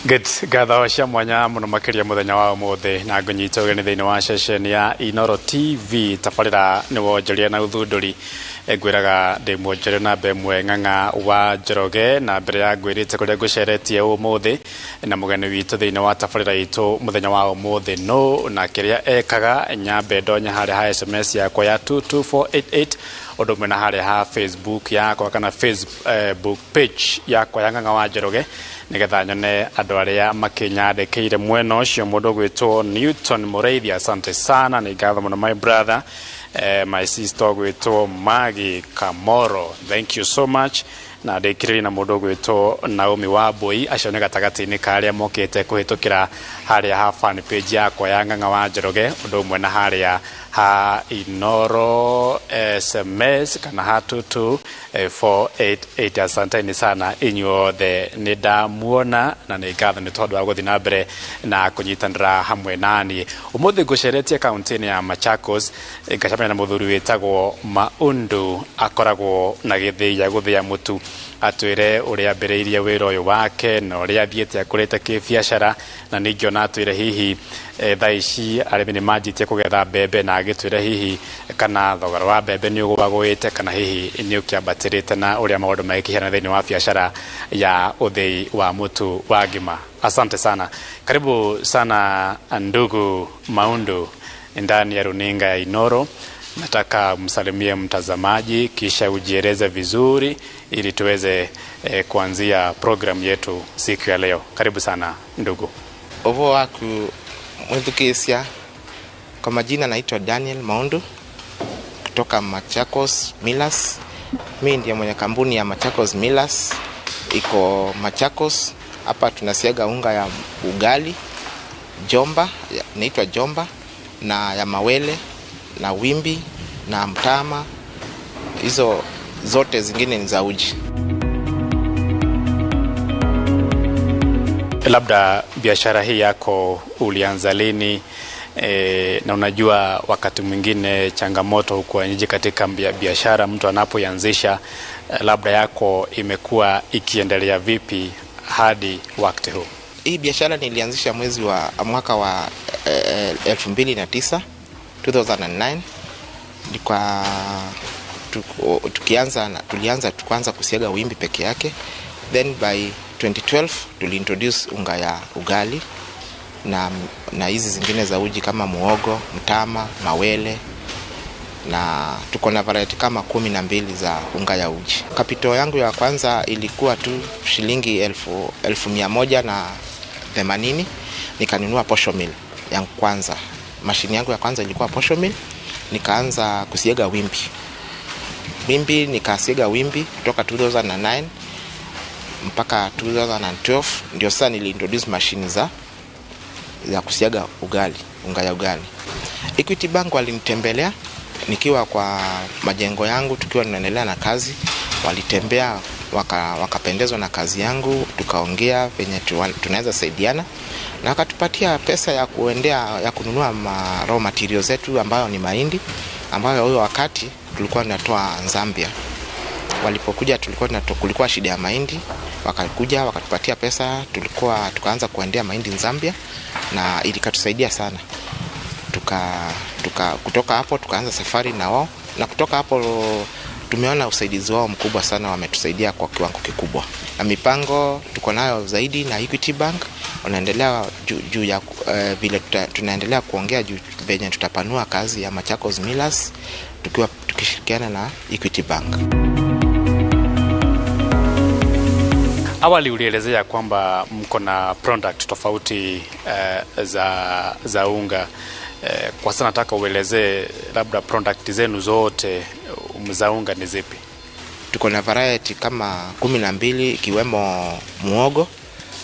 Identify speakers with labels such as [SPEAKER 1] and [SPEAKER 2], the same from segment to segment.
[SPEAKER 1] Good. Ngatho cia mwanya muno makiria muthenya wa umuthi na ngunyita ugeni thiini wa ceceni ya Inooro TV tabarira ni wonjoria na uthunduri. Ngwiraga ndi mwonjoria na mbemwe Ng'ang'a wa Njoroge, na mbere ya ngwirite kuria nguceretie umuthi na mugeni witu thiini wa tabarira itu muthenya wa umuthi no na kiria ekaga nyambe ndonya haria ha SMS yakwa ya 22488 undu umwe na haria ha Facebook yakwa kana Facebook page yakwa ya Ng'ang'a wa Njoroge nigetha nyone andu aria makinyandĩkĩire mwena ũcio. Mũndũ ũgwĩtwo Newton Mũrĩithi, asante sana, nĩ ngatho mũno my brother. My sister ũgwĩtwo Maggie Kamoro, thank you so much. Na ndĩkĩrĩrie na mũndũ ũgwĩtwo Naomi Wambui, acio nĩ gatagatĩ-inĩ ka arĩa mokĩte kũhĩtũkĩra harĩa ha fan page yakwa ya Ng'ang'a wa Njoroge, ũndũ ũmwe na harĩa ha Inooro SMS kana ha 22488. Asanteni sana inyuothe, nĩ ndamuona na nĩ ngatho nĩ tondũ wa gũthiĩ na mbere na kũnyitanĩra hamwe nani. Ũmũthĩ ngũceretie kaunti-inĩ ya Machakos, ngacemania na mũthuri wĩtagwo Maundu, akoragwo na gĩthĩi gĩa gũthĩa mũtu. Atwĩre ũrĩa ambĩrĩirie wĩra ũyũ wake na ũrĩa athiĩte akũrĩte kĩbiacara, na ningĩ ona atwĩre hihi thaa ici arĩmi nĩ manjĩtie kũgetha mbembe, na agĩtwĩre hihi kana thogora wa mbembe nĩ ũgũagũĩte kana hihi nĩ ũkĩambatĩrĩte, na ũrĩa maũndũ magĩkĩhiana thĩinĩ wa biacara ya ũthĩi wa mũtu wa ngima. Asante sana, karibu sana ndugu Maundu ndani ya runinga ya Inooro. Nataka msalimie mtazamaji kisha ujieleze vizuri ili tuweze kuanzia program yetu siku ya leo. Karibu sana ndugu.
[SPEAKER 2] Ovo waku mwithukiisya, kwa majina naitwa Daniel Maundu kutoka Machakos Millers. Mimi ndiye mwenye kampuni ya Machakos Millers, iko Machakos. Hapa tunasiaga unga ya ugali Jomba, inaitwa Jomba, na ya mawele na wimbi na mtama. Hizo zote zingine ni za uji.
[SPEAKER 1] Labda biashara hii yako ulianza lini? Na unajua wakati mwingine changamoto hukuwa nyingi katika biashara mtu anapoianzisha, labda yako imekuwa ikiendelea vipi hadi wakati huu?
[SPEAKER 2] Hii biashara nilianzisha mwezi wa mwaka wa 2009, 2009. Tulianza tukaanza kusiaga wimbi peke yake. Then by 2012 tuliintroduce unga ya ugali na hizi zingine za uji kama muogo, mtama, mawele, na tuko na variety kama 12 za unga ya uji. Capital yangu ya kwanza ilikuwa tu shilingi 1,180. Nikanunua posho mill ya kwanza. Mashini yangu ya kwanza ilikuwa posho mill. Nikaanza kusiaga wimbi. Wimbi nikasiaga wimbi kutoka 2009 mpaka 2012, ndio sasa niliintroduce mashini za kusiaga ugali, unga ya ugali. Equity Bank walinitembelea nikiwa kwa majengo yangu, tukiwa tunaendelea na kazi. Walitembea wakapendezwa na kazi yangu, tukaongea venye tunaweza saidiana, na wakatupatia pesa ya kuendea ya kununua raw materials zetu ambayo ni mahindi, ambayo huyo wakati tulikuwa tunatoa Zambia. Walipokuja kulikuwa shida ya mahindi, wakakuja wakatupatia pesa, tukaanza kuendea mahindi Zambia, na ilikatusaidia sana. Kutoka hapo tukaanza safari na wao, na kutoka hapo tumeona usaidizi wao mkubwa sana, wametusaidia kwa kiwango kikubwa. Na mipango tuko nayo zaidi na Equity Bank wanaendelea juu ya vile tunaendelea kuongea juu venye tutapanua kazi ya Machakos Millers tukiwa tukishirikiana na Equity Bank.
[SPEAKER 1] Awali ulielezea kwamba mko na product tofauti za unga. Kwa sasa nataka uelezee labda product zenu zote za unga ni zipi?
[SPEAKER 2] Tuko na variety kama 12, ikiwemo muogo,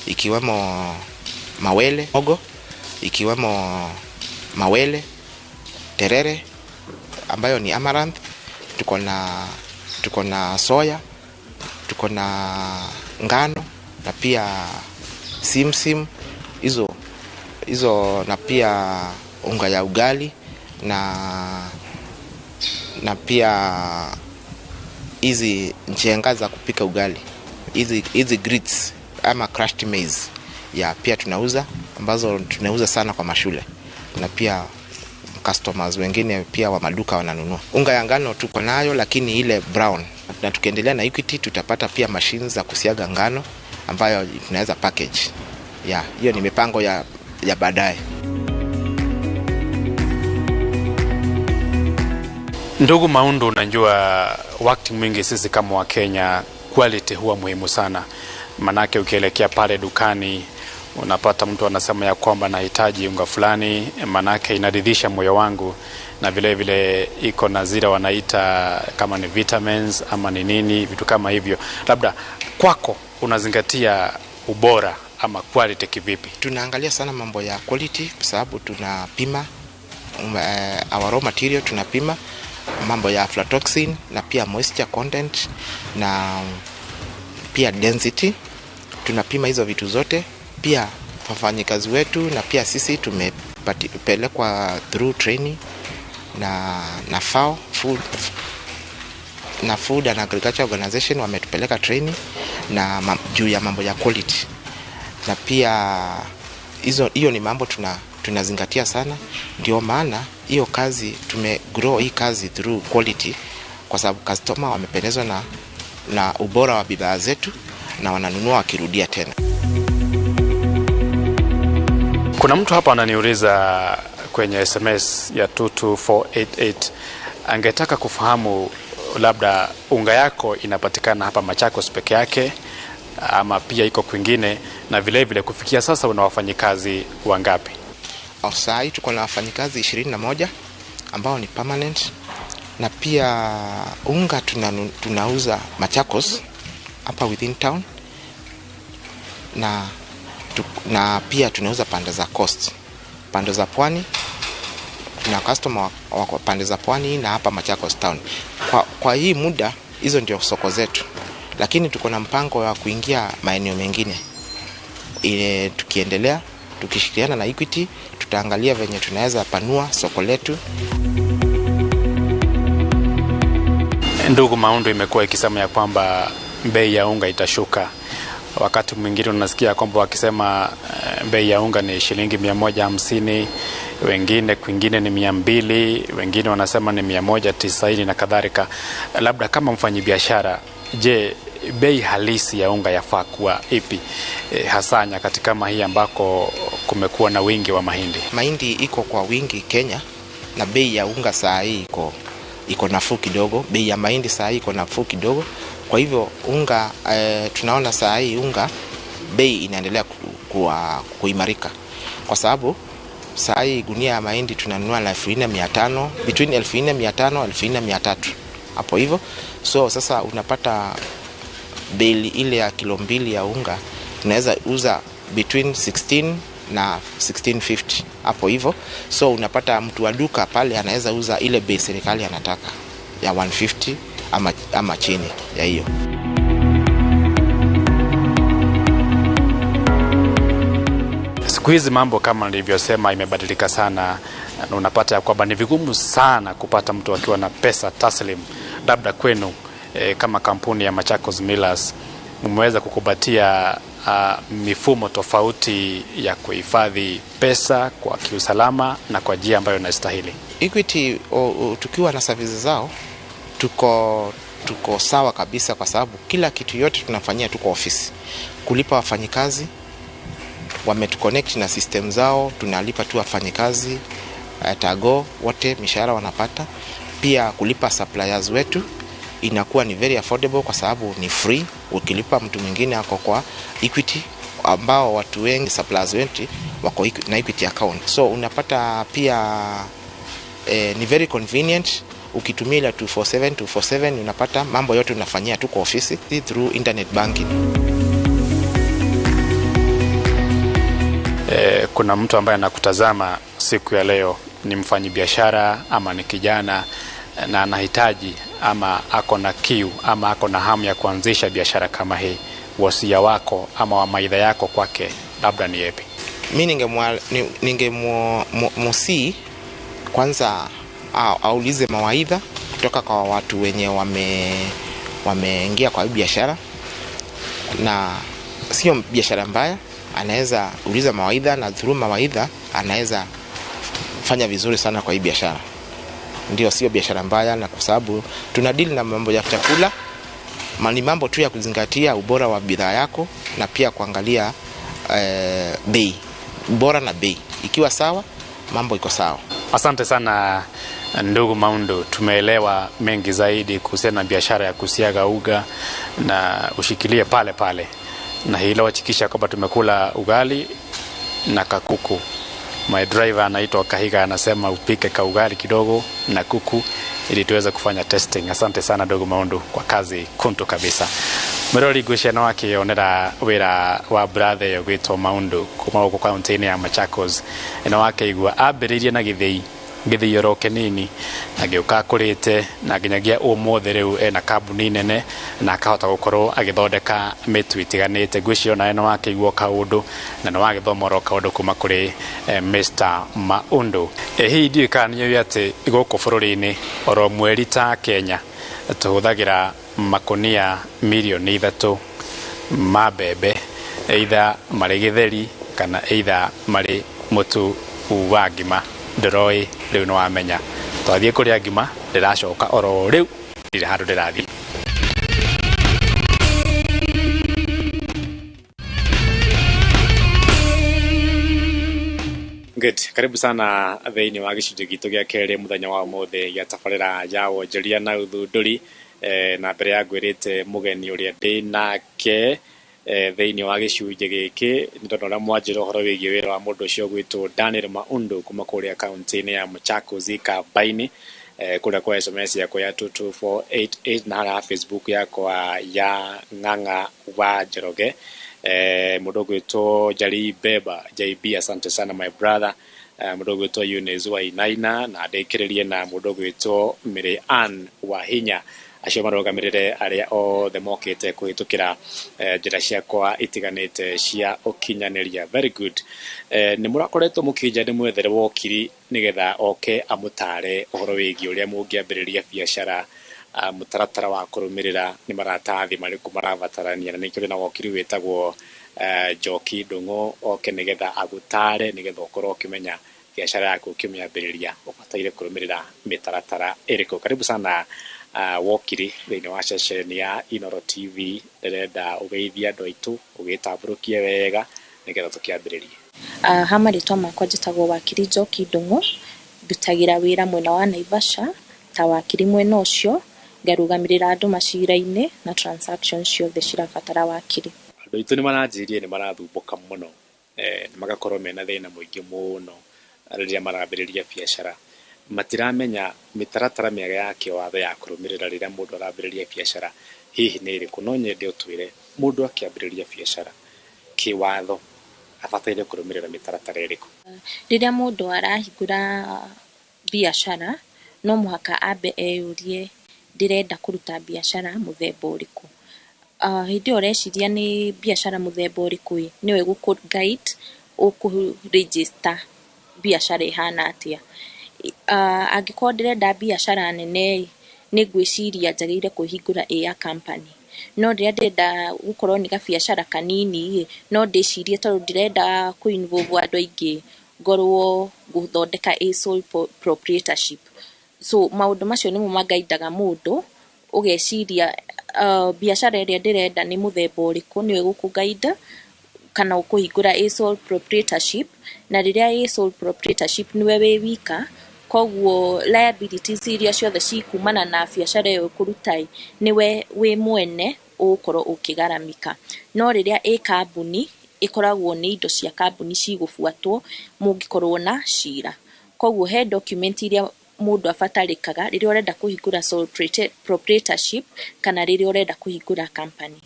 [SPEAKER 2] ikiwemo mawele, muogo, ikiwemo mawele, terere ambayo ni amaranth, tuko na soya, tuko na ngano na pia simsim hizo, na pia unga ya ugali na pia hizi njenga za kupika ugali, hizi grits ama crushed maize. Ya pia tunauza, ambazo tunauza sana kwa mashule, na pia customers wengine pia wa maduka wananunua. Unga ya ngano tuko nayo, lakini ile brown. Na tukiendelea na Equity tutapata pia machines za kusiaga ngano ambayo tunaweza package. Ya, hiyo ni mipango ya baadaye.
[SPEAKER 1] Ndugu Maundu, unajua wakati mwingi sisi kama Wakenya quality huwa muhimu sana. Manake ukielekea pale dukani unapata mtu anasema ya kwamba nahitaji unga fulani, manake inaridhisha moyo wangu, na vile vile iko na zile wanaita kama ni vitamins ama ni nini, vitu kama hivyo. Labda kwako unazingatia ubora ama quality kivipi?
[SPEAKER 2] Tunaangalia sana mambo ya quality kwa sababu tunapima our raw material, tunapima mambo ya aflatoxin na pia moisture content na pia density. Tunapima hizo vitu zote. Pia wafanyikazi wetu na pia sisi tumepelekwa through training na FAO, Food na Food and Agriculture Organization, wametupeleka training na juu ya mambo ya quality. Na pia hiyo ni mambo tunazingatia sana. Ndio maana hiyo kazi tumegrow hii kazi through quality, kwa sababu customer wamependezwa na ubora wa bidhaa zetu na wananunua wakirudia tena.
[SPEAKER 1] Kuna mtu hapa ananiuliza kwenye SMS ya 22488, angetaka kufahamu labda unga yako inapatikana hapa Machakos peke yake ama pia iko kwingine, na vile vile kufikia sasa una wafanyikazi wangapi?
[SPEAKER 2] Saa hii tuko na wafanyikazi 21 ambao ni permanent, na pia unga tunauza Machakos hapa within town, na pia tunauza pande za coast, pande za pwani. Tuna customer wa pande za pwani na hapa Machakos town. Kwa hii muda hizo ndio soko zetu, lakini tuko na mpango wa kuingia maeneo mengine. Ile tukiendelea tukishirikiana na Equity tutaangalia venye tunaweza panua soko letu.
[SPEAKER 1] Ndugu Maundu, imekuwa ikisema ya kwamba bei ya unga itashuka. Wakati mwingine unasikia kwamba wakisema bei ya unga ni shilingi 150, wengine kwingine ni 200, wengine wanasema ni 190 na kadhalika. Labda kama mfanyibiashara, je, bei halisi ya unga yafaa kuwa ipi? Hasa nyakati kama hii ambako kumekuwa na wingi wa mahindi.
[SPEAKER 2] Mahindi iko kwa wingi Kenya, na bei ya unga saa hii iko nafuu kidogo. Bei ya mahindi saa hii iko nafuu kidogo. Kwa hivyo unga tunaona saa hii unga bei inaendelea kuimarika, kwa sababu saa hii gunia ya mahindi tunanunua na 4,500, between 4,500 4,300 hapo hivyo. So sasa unapata bei ile ya kilo 2 ya unga tunaweza uza between 16 na 1650 hapo hivyo. So unapata mtu wa duka pale anaweza uza ile bei serikali anataka ya 150 ama chini ya hiyo.
[SPEAKER 1] Siku hizi mambo kama nilivyosema imebadilika sana, na unapata ya kwamba ni vigumu sana kupata mtu akiwa na pesa taslim. Labda kwenu kama kampuni ya Machakos Millers mmeweza kukubatia mifumo tofauti ya kuhifadhi pesa kwa kiusalama na kwa njia ambayo inastahili.
[SPEAKER 2] Equity tukiwa na services zao tuko sawa kabisa, kwa sababu kila kitu yote tunafanyia tuko ofisi. Kulipa wafanyikazi, wametuconnect na system zao, tunalipa tu wafanyikazi tago wote mishahara wanapata. Pia kulipa suppliers wetu inakuwa ni very affordable kwa sababu ni free. Ukilipa mtu mwingine ako kwa Equity, ambao watu wengi suppliers wetu wako na Equity account. So unapata pia ni very convenient. Ukitumia ile 247 247 unapata mambo yote unafanyia tu kwa ofisi through internet banking.
[SPEAKER 1] Kuna mtu ambaye anakutazama siku ya leo, ni mfanyibiashara ama ni kijana na anahitaji ama ako na kiu ama ako na hamu ya kuanzisha biashara kama hii, wasia wako ama wa maidha yako kwake labda ni yapi?
[SPEAKER 2] Mimi ningemusi kwanza aulize mawaidha kutoka kwa watu wenye wameingia kwa biashara, na sio biashara mbaya. Anaweza uliza mawaidha, na through mawaidha anaweza fanya vizuri sana kwa hii biashara. Ndio, sio biashara mbaya, na kwa sababu tuna deal na mambo ya chakula, ni mambo tu ya kuzingatia ubora wa bidhaa yako na pia kuangalia bei, ubora na bei. Ikiwa sawa, mambo iko sawa.
[SPEAKER 1] Asante sana ndugu Maundu, tumeelewa mengi zaidi kuhusiana na biashara ya kusiaga uga, na ushikilie pale pale na hilo, hakikisha kwamba tumekula ugali na kakuku. My driver anaitwa Kahiga, anasema upike kaugali kidogo na kuku ili tuweze kufanya testing. Asante sana ndugu Maundu kwa kazi kuntu kabisa. Mwirori ngwĩciria no akĩonera wĩra wa brother ũyũ gwĩtwo Maundu kuma gũkũ kaunti-inĩ ya Machakos, na wakĩigua ambĩrĩirie na gĩthĩi gĩthĩi oro kĩnini, agĩũka akũrĩte na nginyagia ũmũthĩ rĩu ena kambuni nene na akahota gũkorwo agĩthondeka mĩtu ĩtiganĩte. Ngwĩciria onawe nĩ wakĩigua kaũndũ na nĩ wagĩthoma oro kaũndũ kuma kũrĩ Mr. Maundu. Hihi ndiũĩ kana nĩũĩ atĩ gũkũ bũrũri-inĩ oro mweri ta Kenya tũhũthagĩra makonia mirioni 3 ma mbembe, either marĩ gĩtheri kana either marĩ mũtu wa ngima. Ndĩroĩ rĩu nĩ wamenya twathiĩ kũrĩa ngima, ndĩracoka oro rĩu, ndirĩ handũ ndĩrathiĩ. Good. Karibu sana thĩinĩ wa gĩcunjĩ gitũ gĩa kerĩ mũthenya wa ũmũthĩ gĩa tabarĩra ya wonjoria na ũthundũri. Na mbere ya ngwĩrĩte mũgeni ũrĩa ndĩ nake thĩinĩ wa gĩcunjĩ gĩkĩ, nĩ tondũ ũrĩa mwanjĩra ũhoro wĩgiĩ wĩra wa mũndũ ũcio ũgwĩtwo Daniel Maundu kuma kũrĩa kaunti-inĩ ya Machakos Kambaini, kũrĩa kwa SMS yakwa ya 22488 na harĩa Facebook yakwa ya Ng'ang'a wa Njoroge. Mũndũ ũgwĩtwo Jari Beba JB, asante sana my brother. Mũndũ ũgwĩtwo Eunice Wainaina, na ndĩkĩrĩrie na mũndũ ũgwĩtwo Mary Ann Wahinya, acio marũgamĩrĩre arĩa othe mokĩte kũhĩtũkĩra njĩra ciakwa itiganĩte cia ũkinyanĩria. Very good. Nĩ mũrakoretwo mũkĩnja ndĩmwethere wokiri nĩgetha oke amũtare ũhoro wĩgiĩ ũrĩa mũngĩambĩrĩria biacara, mũtaratara wa kũrũmĩrĩra, nĩ maratathi marĩkũ marabatarania, na nĩkĩo na wokiri wĩtagwo Njoki Ndung'u oke nĩgetha agũtare, nĩgetha ũkorwo ũkĩmenya biacara yaku ũkĩmĩambĩrĩria ũbataire kũrũmĩrĩra mĩtaratara ĩrĩkũ. Karibu sana wokiri thĩinĩ wa ceceni ya Inooro TV. Ndĩrenda ũgeithie andũ aitũ, ũgĩtambũrũkie wega nĩgetha tũkĩambĩrĩrie.
[SPEAKER 3] Ha marĩtwa makwa njĩtagwo wakiri Njoki Ndung'u, ndutagĩra wĩra mwena wa Naivasha ta wakiri mwena ũcio, ngarũgamĩrĩra andũ macira-inĩ na transactions ciothe cirabatara wakiri.
[SPEAKER 1] Andũ aitũ nĩ maranjĩrire nĩ marathumbũka mũno, magakorwo mena thĩna mũingĩ mũno rĩrĩa marambĩrĩria biacara. Matiramenya mĩtaratara mĩega ya kĩwatho ya kũrũmĩrĩra rĩrĩa mũndũ arambĩrĩria biacara hihi nĩ ĩrĩkũ. No nyende ũtwĩre, mũndũ akĩambĩrĩria biacara kĩwatho abataire kũrũmĩrĩra mĩtaratara ĩrĩkũ?
[SPEAKER 3] Rĩrĩa mũndũ arahingũra biacara no mũhaka ambe eyũrie, ndĩrenda kũruta biacara mũthemba ũrĩkũ? Hĩndĩ ĩyo ũreciria nĩ biacara mũthemba ũrĩkũ ĩ, nĩwe ĩgũkũ guide ũkũ register biacara ĩhana atĩa. Angĩkorwo ndĩrenda biacara nene ĩ, nĩ ngwĩciria njagĩrĩire kwĩhingũra ĩ ya company. No rĩrĩa ndĩrenda gũkorwo nĩ gabiacara kanini ĩ, no ndĩcirie tondũ ndĩrenda kũ involve andũ aingĩ, ngorwo ngũthondeka a sole proprietorship. So maũndũ macio nĩmo mangaindaga mũndũ, ũgeciria biacara ĩrĩa ndĩrenda nĩ mũthemba ũrĩkũ, nĩyo ĩgũkũ guide kana ũkũhingũra a sole proprietorship. Na rĩrĩa a sole proprietorship nĩwe wĩ wika, koguo liabilities iria ciothe cikumana na biacara ĩyo ũkũruta ĩ, nĩwe wĩ mwene ũgũkorwo ũkĩgaramika. No rĩrĩa ĩ kambuni, ĩkoragwo nĩ indo cia kambuni cigũbuatwo mũngĩkorwo na cira. Koguo he document iria mũndũ abatarĩkaga rĩrĩa ũrenda kũhingũra sole proprietorship kana rĩrĩa ũrenda kũhingũra company.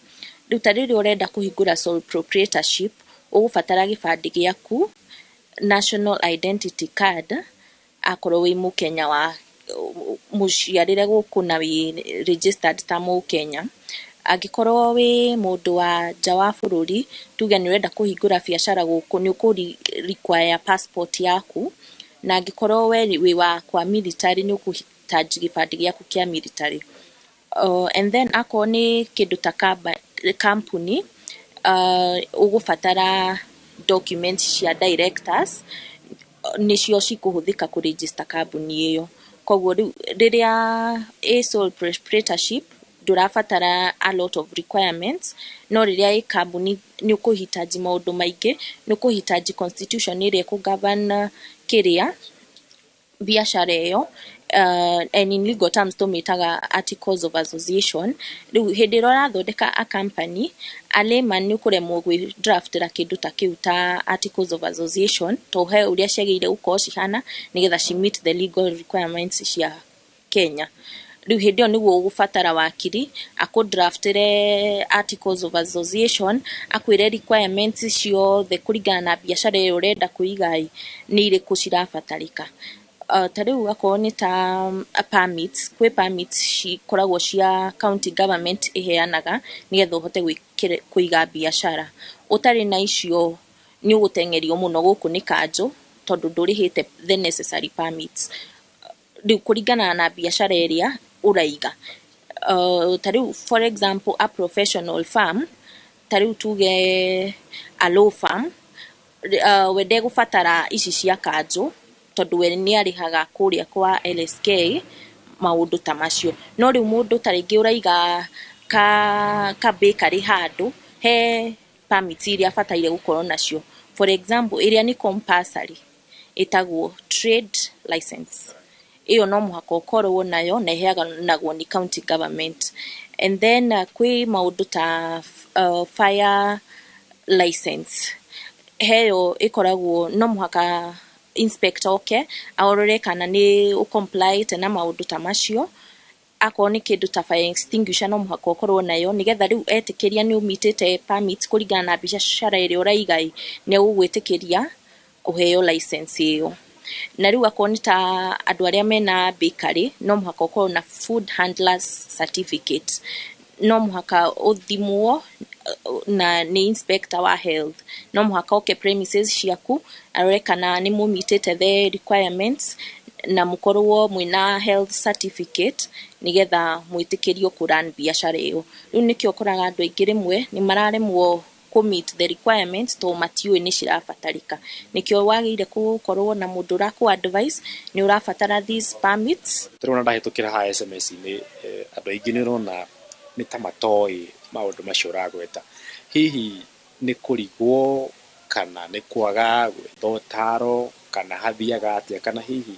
[SPEAKER 3] Rĩu ta rĩrĩa ũrenda kũhingũra sole proprietorship, ũgũbatara gĩbandĩ gĩaku, national identity card, akorwo wĩ mũkenya wa mũciarĩre gũkũ na wĩ registered ta mũkenya. Angĩkorwo wĩ mũndũ wa nja wa bũrũri, tuge nĩ ũrenda kũhingũra biacara gũkũ, nĩ ũkũ require passport yaku, na angĩkorwo we wĩ wa kwa military, nĩ ũkũhitaji gĩbandĩ gĩaku kĩa military. And then akorwo nĩ kĩndũ ta company, ũgũbatara documents cia directors nĩcio cikũhũthĩka kũ register kambuni ĩyo. Koguo rĩu rĩrĩa ĩ sole proprietorship ndũrabatara a lot of requirements, no rĩrĩa ĩ kambuni nĩ ũkũhitaji maũndũ maingĩ, nĩ ũkũhitaji constitution ĩrĩa ĩkũ govern kĩrĩa biacara ĩyo, and in legal terms tũmĩtaga articles of association. Rĩu hĩndĩ ĩrĩa ũrathondeka a company, a layman nĩ ũkũremwo gwĩ draftĩra kĩndũ ta kĩu ta articles of association, to he ũrĩa ciagĩrĩire gũkorwo cihana nĩgetha ci meet the legal requirements cia Kenya. Rĩu hĩndĩ ĩyo nĩguo ũgũbatara wakiri akũdraftĩre articles of association, akwĩre requirements ciothe kũringana na biacara ĩyo ũrenda kũiga ĩ, nĩ irĩkũ cirabatarĩka. Ta rĩu akorwo nĩ ta permits, kwĩ permits cikoragwo cia county government ĩheanaga nĩgetha ũhote kũiga biacara. Ũtarĩ na icio nĩ ũgũteng'erio mũno gũkũ nĩ kanjũ tondũ ndũrĩhĩte the necessary permits. Rĩu kũringana na biacara ĩrĩa ũraiga. Ta rĩu for example a professional firm, ta rĩu tuge a law firm, we ndegũbatara ici cia kanjũ tondũ we nĩ arĩhaga kũrĩa kwa LSK maũndũ ta macio. No rĩu mũndũ ta rĩngĩ ũraiga ka bakery handũ, he permits iria abataire gũkorwo nacio. For example, ĩrĩa nĩ compulsory ĩtagwo trade license. Ĩyo no mũhaka ũkorwo nayo na ĩheanagwo nĩ county government. And then kwĩ maũndũ ta fire license. Heyo ĩkoragwo no mũhaka inspector oke arore kana nĩ ũ na maũndũ ta macio. Akorwo nĩ kĩndũ ta fire extinguisher no mũhaka ũkorwo nayo nĩgetha rĩu etĩkĩria nĩ ũmitĩte permit kũringana na biacara ĩrĩa ũraiga ĩ, nĩ egũgwĩtĩkĩria ũheo license ĩyo. Na rĩu akorwo nĩ ta andũ arĩa mena bakery no mũhaka ũkorwo na food handlers certificate. No mũhaka ũthimwo na nĩ inspector wa health. No mũhaka oke premises ciaku arore kana nĩ mũmitĩte the requirements na mũkorwo mwĩna health certificate nĩgetha mwĩtĩkĩrio kũ run biacara ĩyo. Rĩu nĩkĩo ũkoraga andũ aingĩ rĩmwe nĩ mararemwo kũ meet the requirements tondũ matiũĩ nĩ cirabatarĩka. Nĩkĩo wagĩrĩire gũkorwo na mũndũ ũrakũ advice nĩ ũrabatara these permits.
[SPEAKER 1] Tũrona ndahĩtũkĩra haha SMS-inĩ, andũ aingĩ nĩ ũrona nĩ ta matoĩ maũndũ macio ũragweta. Hihi nĩ kũrigwo kana nĩ kwaga gwetha ũtaro kana hathiaga atĩa, kana hihi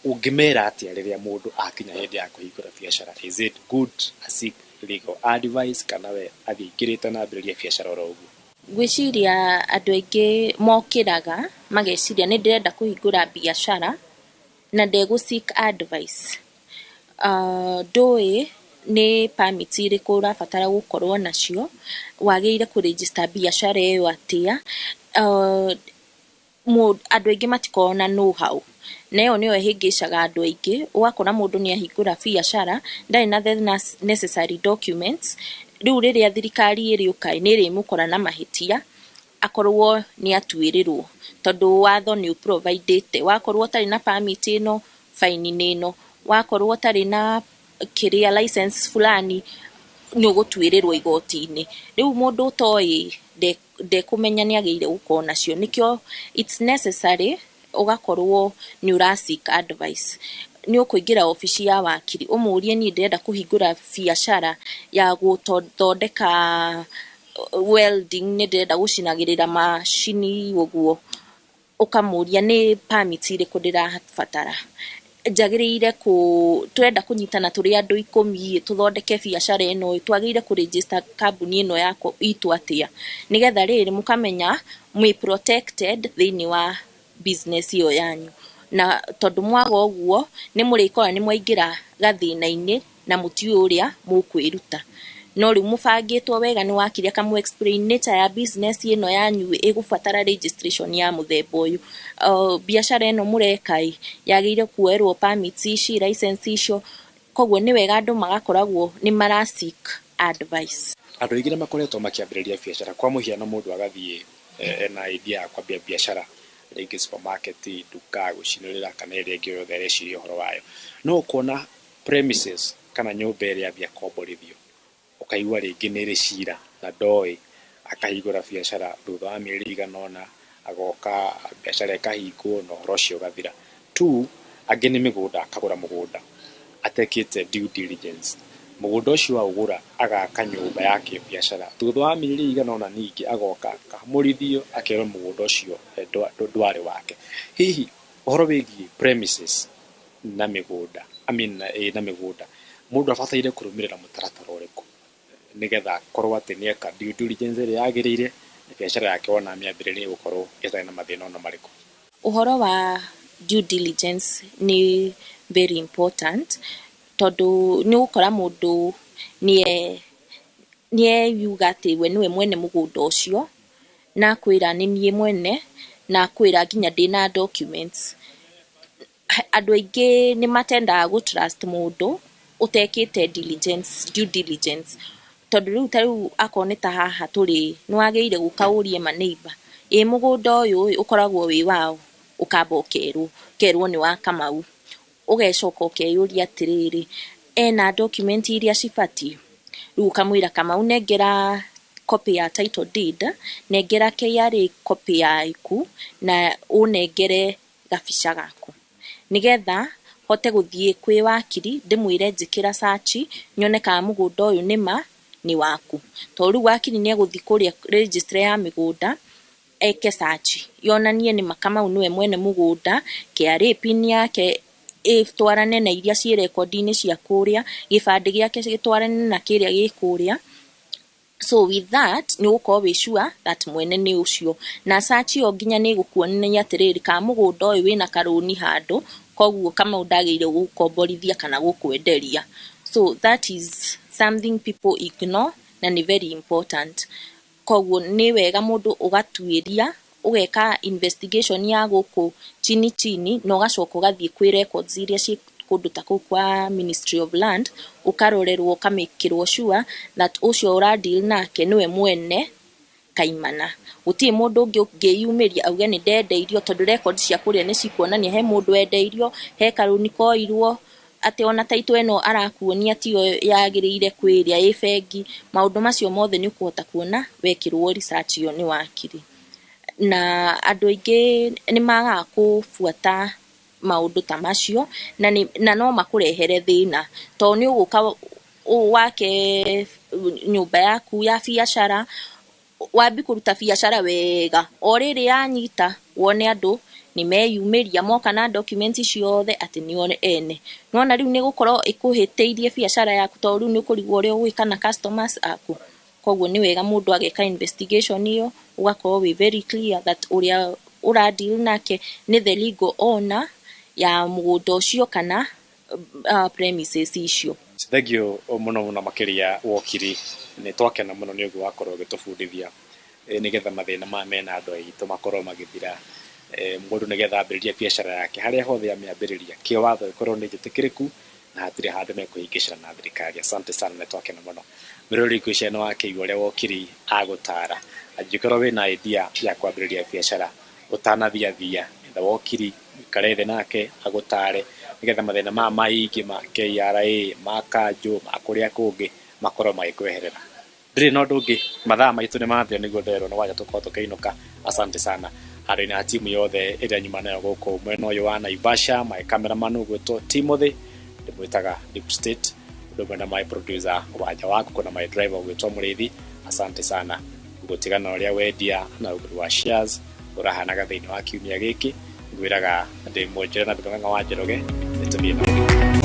[SPEAKER 1] ũngĩmera atĩa rĩrĩa mũndũ akinya hĩndĩ ya kũhingũra biacara? Is it good a seek legal advice kana we athiĩ aingĩrĩte na ambĩrĩrie biacara oro ũguo?
[SPEAKER 3] Ngwĩciria andũ aingĩ mokĩraga mageciria nĩ ndĩrenda kũhingũra biacara na ndegũ seek advice. Ndũĩ nĩ permit irĩkũ ũrabatara gũkorwo nacio, wagĩrĩire kũ register biacara ĩyo atĩa. Andũ aingĩ matikoragwo na know how na ĩyo nĩyo ĩhĩngĩcaga andũ aingĩ. Ũgakora mũndũ nĩ ahingũra biacara ndarĩ na the necessary documents. Rĩu rĩrĩa thirikari ĩrĩũka nĩ ĩrĩmũkora na mahĩtia akorwo nĩ atuĩrĩrwo, tondũ watho nĩ ũ-providĩte wakorwo ũtarĩ na permit ĩno fine nĩ ĩno, wakorwo ũtarĩ na kĩrĩa license fulani nĩ ũgũtuĩrĩrwo igoti-inĩ. Rĩu mũndũ ũtoĩ ndekũmenya nĩ agĩrĩire gũkorwo nacio. Nĩkĩo it's necessary ũgakorwo nĩ ũra seek advice. Nĩ ũkũingĩra obici ya wakiri ũmũrie niĩ ndĩrenda kũhingũra biacara ya gũthondeka welding, nĩ ndĩrenda gũcinagĩrĩra macini ũguo, ũkamũria nĩ permit irĩkũ ndĩrabatara, njagĩrĩire kũ tũrenda kũnyitana tũrĩ andũ 10 tũthondeke biacara ĩno, twagĩrĩire kũ register kambuni ĩno yakwa itũ atĩa, nĩgetha rĩrĩ mũkamenya mwĩ protected thĩinĩ wa business ĩyo yanyu. Na tondũ mwaga ũguo nĩ mũrĩkora nĩ mwaingĩra gathĩna-inĩ na mũtiũĩ ũrĩa mũkwĩruta. No rĩu mũbangĩtwo wega nĩ wakiri akamũ explain nature ya business ĩno yanyu ĩgũbatara registration ya mũthemba ũyũ. Biacara ĩno mũreka ĩ yagĩrĩire kuoerwo permits ici, license icio, koguo nĩ wega andũ magakoragwo nĩ mara seek advice.
[SPEAKER 1] Andũ aingĩ nĩ makoretwo makĩambĩrĩria biacara. Kwa mũhiano mũndũ agathiĩ ena idea ya kwambia biacara, rĩngĩ supermarket, nduka, gũcinĩrĩra kana ĩrĩa ĩngĩ yothe areciria ũhoro wayo. No ũkona premises kana nyũmba ĩrĩa ambia komborithio, ũkaigua rĩngĩ nĩ ĩrĩ cira na ndoĩ. Akahingũra biacara, thutha wa mĩeri ĩigana ũna agoka biacara ĩkahingwo na ũhoro ũcio ũgathira. Two, angĩ nĩ mĩgũnda, akagũra mũgũnda atekĩte due diligence. Mũgũnda ũcio aũgũra, agaka nyũmba ya kĩbiacara. Thutha wa mĩeri ĩigana ũna ningĩ agoka akamũrithio, akerwo mũgũnda ũcio ndwarĩ wake. Hihi ũhoro wĩgiĩ premises na mĩgũnda, I mean, na mĩgũnda, mũndũ abataire kũrũmĩrĩra mũtaratara ũrĩkũ nĩgetha akorwo atĩ nĩeka due diligence ĩrĩa yagĩrĩire na biacara yake wona amĩambĩrĩria ĩgũkorwo ĩtarĩ na mathĩna ona marĩkũ?
[SPEAKER 3] Ũhoro wa due diligence nĩ very important, tondũ nĩ ũgũkora mũndũ nĩeyuga atĩ we nĩwe mwene mũgũnda ũcio, na akwĩra nĩ niĩ mwene, na akwĩra nginya ndĩna documents. Andũ aingĩ nĩ matendaga gũ trust mũndũ ũtekĩte diligence, due diligence, tondũ rĩu ta rĩu akorwo nĩ ta haha tũrĩ, nĩ wagĩrĩire gũka ũrie ma neighbor, ĩ mũgũnda ũyũ ĩ ũkoragwo wĩ waũ? Ũkamba ũkerwo, ũkerwo nĩ wa Kamau. Ũgecoka ũkeyũria atĩrĩrĩ, ena document iria cibatiĩ? Rĩu ũkamwĩra, "Kamau, nengera copy ya title deed, nengera KRA copy yaku, na ũnengere gabica gaku, nĩgetha hote gũthiĩ kwĩ wakiri ndĩmwĩre njĩkĩra search nyone kana mũgũnda ũyũ nĩma nĩ waku." Tondũ rĩu wakiri nĩ egũthiĩ kũrĩa registry ya mĩgũnda eke search yonanie nĩma Kamau nĩwe mwene mũgũnda, KRA PIN yake ĩtwarane na iria ciĩ rekondi-inĩ cia kũrĩa, gĩbandĩ gĩake gĩtwarane na kĩrĩa gĩ kũrĩa. So with that nĩ ũgũkorwo wĩ sure that mwene nĩ ũcio, na search ĩyo nginya nĩ ĩgũkuonia atĩrĩrĩ, kana mũgũnda ũyũ wĩna karũni handũ, koguo Kamau ndagĩrĩire gũgũkomborithia kana gũkwenderia. So that is something people ignore na nĩ very important. Koguo nĩ wega mũndũ ũgatuĩria, ũgeka investigation ya gũkũ chini chini, na ũgacoka ũgathiĩ kwĩ records iria ciĩ kũndũ ta kũu kwa Ministry of Land, ũkarorerwo, ũkamĩkĩrwo sure that ũcio ũra deal nake nĩwe mwene kaimana. Gũtirĩ mũndũ ũngĩ ũngĩyumĩria auge nĩ ndendeirio, tondũ records cia kũrĩa nĩ cikuonania he mũndũ wendeirio, he karũni koirwo, atĩ ona title ĩno arakuonia tiyo yagĩrĩire kwĩ ĩrĩa ĩ bengi. Maũndũ macio mothe nĩ ũkũhota kuona wekĩrwo research ĩyo nĩ wakiri. Na andũ aingĩ nĩ magaga kũbuata maũndũ ta macio na no makũrehere thĩna, tondũ nĩ ũgũka wake nyũmba yaku ya biacara, wambi kũruta biacara wega, o rĩrĩ yanyita wone andũ nĩ meyumĩria moka na document ciothe atĩ nĩo ene. Nĩwona rĩu nĩ ĩgũkorwo ĩkũhĩtĩirie biacara yaku, tondũ rĩu nĩ ũkũrigwo ũrĩa ũgwĩka na customers aku. Koguo nĩ wega mũndũ ageka investigation ĩyo, ũgakorwo wĩ very clear that ũrĩa ũra deal nake nĩ the legal owner ya mũgũnda ũcio kana premises icio.
[SPEAKER 1] Thengiũ mũno mũno makĩria, wokiri. Nĩ twakena mũno nĩ ũguo wakorwo ũgĩtũbundithia, nĩgetha mathĩna maya mena andũ aitũ makorwo magĩthira. Mũndũ nĩgetha ambĩrĩrie biacara yake, harĩa hothe amĩambĩrĩria, kĩwatho ĩkorwo nĩ njĩtĩkĩrĩku na hatirĩ handũ mekũhĩngĩcana na thirikari. Asante sana, nĩ twakena mũno. Mĩrori ngwĩciria nĩ wakĩigua ũrĩa wokiri agũtara. Angĩkorwo wĩna idea ya kwambĩrĩria biacara, ũtanathiathia etha wokiri, ũikare thĩ nake agũtare, nĩgetha mathĩna maya maingĩ ma KRA, ma kanjũ, ma kũrĩa kũngĩ makorwo magĩkweherera. Ndirĩ na ũndũ ũngĩ, mathaa maitũ nĩ mathira, nĩguo nderwo nĩ waja tũkorwo tũkĩinũka. Asante sana handũ-inĩ ha timu yothe ĩrĩa nyuma nayo gũkũ mwena ũyũ wa Naivasha, my cameraman ũgwĩtwo Timothy, ndĩmwĩtaga Deep State, ũndũ ũmwe na my producer Wanja Waku na my driver ũgwĩtwo Mũrĩithi. Asante sana. Gũtigana ũrĩa wendia na ũgũri wa shares ũrahanaga thĩinĩ wa kiumia gĩkĩ, ngwĩraga ndĩ mwonjere na Ng'ang'a wa Njoroge, nĩtũthiĩ na mbere.